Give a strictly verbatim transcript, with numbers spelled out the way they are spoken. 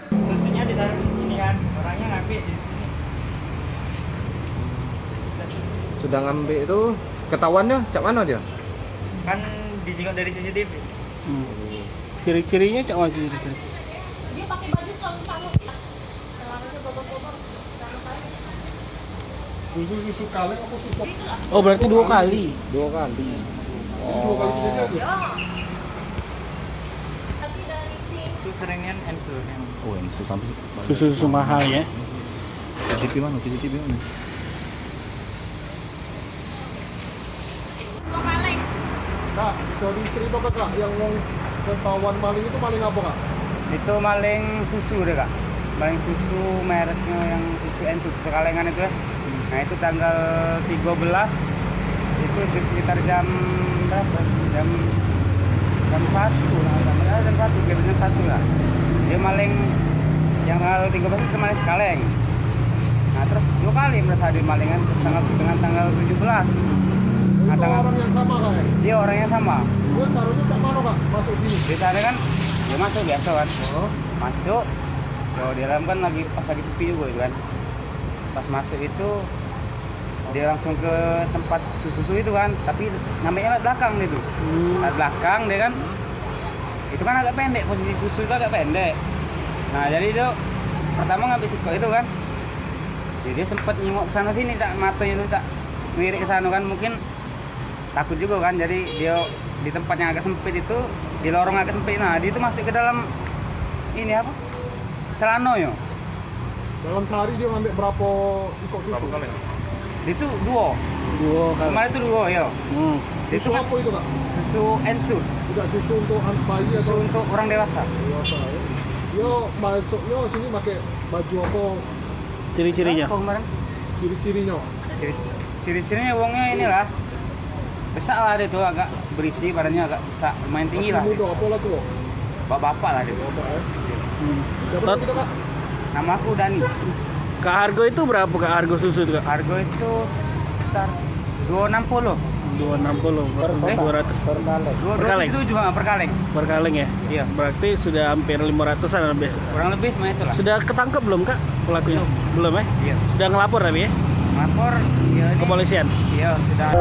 Susunya ditaruh di sini kan, orangnya ngambil di sini. Sudah ngambil itu, ketahuannya cak mana dia? Kan dijenguk dari C C T V. Hmm. Ciri-cirinya cak mana ciri-ciri? Dia pakai baju sarung-sarung. Celananya gobor-gobor. Susu, susu kaleng apa susu? Oh, berarti dua kali. Dua kali. Jadi dua kali susu aja. Itu seringnya ensur yang. Oh, ensur sampai sih. Susu-susu mahal ya. C C T V mana? C C T V mana? Kak, bisa diceritakan, Kak, yang wong ketahuan maling itu maling apa, Kak? Itu maling susu deh, Kak. Maling susu mereknya yang susu Ensu, susu kalengan itu ya. Nah, itu tanggal tiga belas, itu di sekitar jam berapa? Jam, jam satu lah, jam, ya, jam satu, kira jam satu lah. Dia maling, yang tanggal tiga belas itu maling sekaleng. Nah, terus dua kali merasa ada malingan, terus tanggal, dengan tanggal tujuh belas. Nah, itu tanggal orang yang sama, Kak, ya? Iya, orang yang sama. Dia caranya cak mana, Kak, masuk sini? Di sana kan, dia masuk biasa kan. Oh. Masuk, ya, di dalam kan lagi, pas lagi sepi juga itu kan. Pas masuk itu, dia langsung ke tempat susu itu kan, tapi ngambilnya lewat belakang dia tuh. Hmm. Lewat belakang dia kan. Itu kan agak pendek, posisi susu itu agak pendek. Nah, jadi dia pertama ngambil sikok itu kan. Jadi dia sempat nyengok ke sana sini, tak, matanya itu tak ngelirik ke sana kan, mungkin takut juga kan. Jadi dia di tempat yang agak sempit itu, di lorong agak sempit. Nah, dia itu masuk ke dalam ini apa? Celana yo. Dalam sehari dia ngambil berapa ikok susu? Berapa kali? Dia itu dua. Dua kali. Kemarin itu dua, ya. Hmm. Dia susu itu apa itu, Kak? Susu Ensur. Tidak susu untuk an-, bayi atau? Susu untuk orang dewasa. Dewasa, ya. Dia masuknya sini pakai baju apa? Ciri-cirinya? Apa kemarin? Ciri-cirinya? Ciri, ciri-cirinya wongnya inilah. Besak lah dia tu, agak berisi badannya, agak besak, lumayan tinggi. Masih lah. Muda apa lah tu? Bapak-bapak lah dia. Bapak, eh? Hmm. Siapa nama kita, Kak? Nama aku Dani. Kak, harga itu berapa, Kak? Harga susu itu, Kak? Harga itu sekitar dua enam puluh. Dua enam puluh, per, dua ratus. Per kaleng. Dua, per kaleng? Dua tujuh tujuh, ah, per kaleng. Per kaleng ya? Iya. Berarti sudah hampir lima ratusan lebih. Kurang lebih sama itulah. Sudah ketangkep belum, Kak, pelakunya? Belum. Belum, ya? Iya. Sudah ngelapor tapi, ya? Ngelapor, iya, ini. Kepolisian? Iya, sudah.